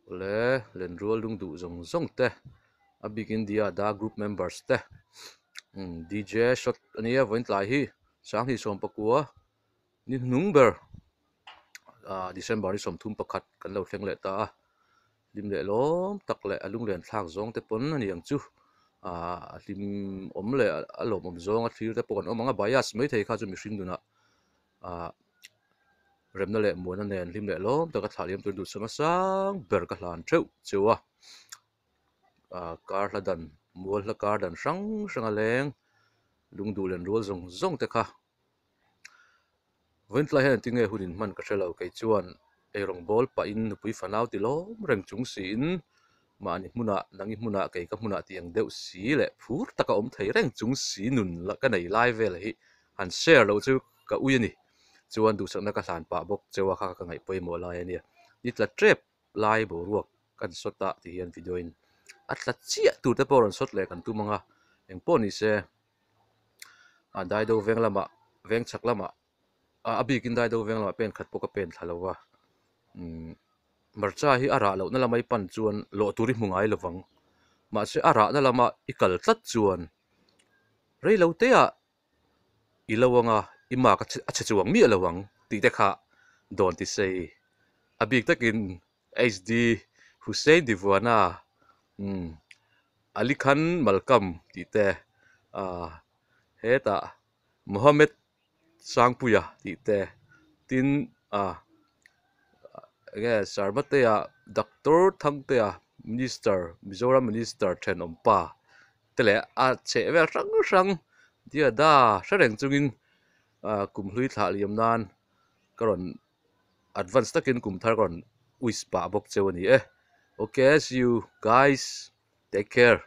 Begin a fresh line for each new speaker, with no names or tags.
Awle lenrual lung duh zawng zawng te a bikin Dia Da group members te umm DJ shot ania vawiin tlai hi sanghnih sawmpakua ni hnung ber ah December ni 31 kan lo thleng leh ta a hlim leh lawm tak leh a lunglen thlak zawng te pawn a ni ang chu ah a hlim awm leh a lawmawm zawng a thlir te pawh kan awm ang a bias maithei kha chu mihring nunah ah remna leh muana nen hlim leh lawm taka thlah liam tur duhsakna sang ber ka hlan theuh cheu a ah kar hla dan mual hla kar dan hrang hrang a leng lungduh len rual zawng zawng te kha vawiin tlai hian engtin nge hun in hman ka hre lo kei chuan eirawng bawl pahin nupui fanau ti lawm reng chung siin mahni hmunah nang i hmunah kei ka hmunah tih ang deuh si leh phur taka awm thei reng chung si nun ka nei lai vel hi han share loh chu ka ui a ni. Chuan duhsakna ka hlan pah bawk cheu a kha ka ngaih pawimawh lai a nia. Ni tla tep lai boruak kan shot a ti hian video in a tla chiah tur te pawh rawn shot leh kan tum ang a, engpawh ni se a daido veng lamah veng chhak lamah a a bikin daido veng lamah pen khat pawh ka pen thla lo va umm hmarcha hi a rah lohna lama i pan chuan lawh tur i hmu ngai lo vang mahse a rahna lama i kal tlat chuan rei lo te ah I lo anga i mark a chhe chuang miah lo ang tih te kha dawn ti sei. A bik takin HD Hussein Divuana umm Ali Khan Malkam tih te ah hetah Mohammed Sangpuia tih te tin ah enge Sarmatea Doctor Thangtea Minister Mizoram Minister thenawm pa te leh a chheh vel hrang hrang diada hre reng chungin ah kum hlui thlah liam nan ka rawn advance takin kum thar ka rawn wish pah bawk cheu a ni e okay see you guys take care.